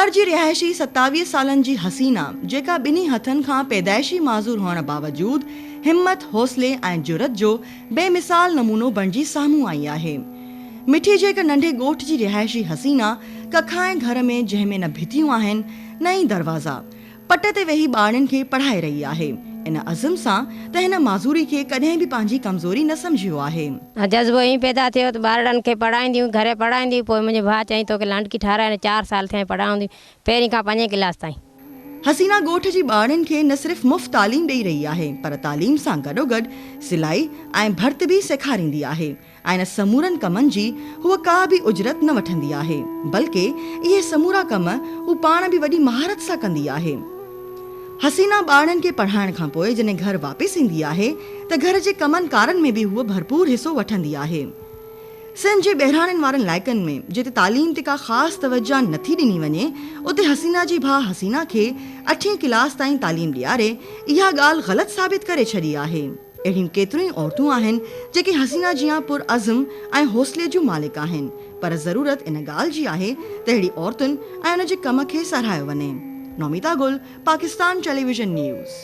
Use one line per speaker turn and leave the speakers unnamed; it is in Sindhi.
شهر جي رهائشي 27 سالن جي حسينه جيڪا ٻنهي هٿن کان پيدائشي معذور هئڻ باوجود همت، حوصلي ۽ جرئت جو بي مثال نمونو بڻجي سامهون آئي آهي. مٺي جي هڪ ننڍي ڳوٺ جي رهائشي حسينه ڪکائين گهر ۾ جنهن ۾ نه ڀتيون آهن نه ئي دروازا، پٽ تي ويهي ٻارڙين کي پڙهائي رهي آهي، ان عزم سان ته هن معذوري کي ڪڏهن به پنهنجي ڪمزوري نه سمجهيو آهي.
جذبو ائين پيدا ٿيو ته ٻارڙن کي پڙهائيندي هئي، گهري پڙهائيندي هئي، پوء منهنجي ڀاء چيائين توکي لانڊڪي ٺاهرائي ڏي، چار سال ٿيا آهن پڙهائيندي پهرين کان پنجين ڪلاس تائين.
حسينه ڳوٺ جي ٻارڙين کي نه صرف مفت تعليم ڏئي رهي آهي پر تعليم سان گڏوگڏ سلائي ۽ ڀرت به سيکاريندي آهي. ۽ ان سمورن ڪمن جي هوء ڪا به اجرت نه وٺندي آهي، بلڪه اهي سمورا ڪم هو پاڻ به وڏي مهارت سان ڪندي آهي. حسينه ٻارڙن کي پڙهائڻ کان پوء جڏهن گهر واپس ايندي آهي ته گهر جي ڪمن ڪارن ۾ به هوء ڀرپور حصو وٺندي آهي. سنڌ جي ٻهراڙين وارن علائقن ۾ جتي تعليم تي ڪا خاص توجه نه ٿي ڏني وڃي، اتي حسينه جي ڀاء حسينه کي اٺين ڪلاس تائين تعليم ڏياري اها ڳالهه غلط ثابت ڪري ڇڏي آهي. اهڙيون ڪيتريون ئي عورتون آهن جيڪي حسينه جيان پرعزم ۽ حوصلي جون مالڪ آهن پر ضرورت ان ڳالهه جي آهي ته اهڙي عورتن ۽ ان جي ڪم کي ساراهيو وڃي. نوميتا گل، پاڪستان ٽيليويزن نيوز.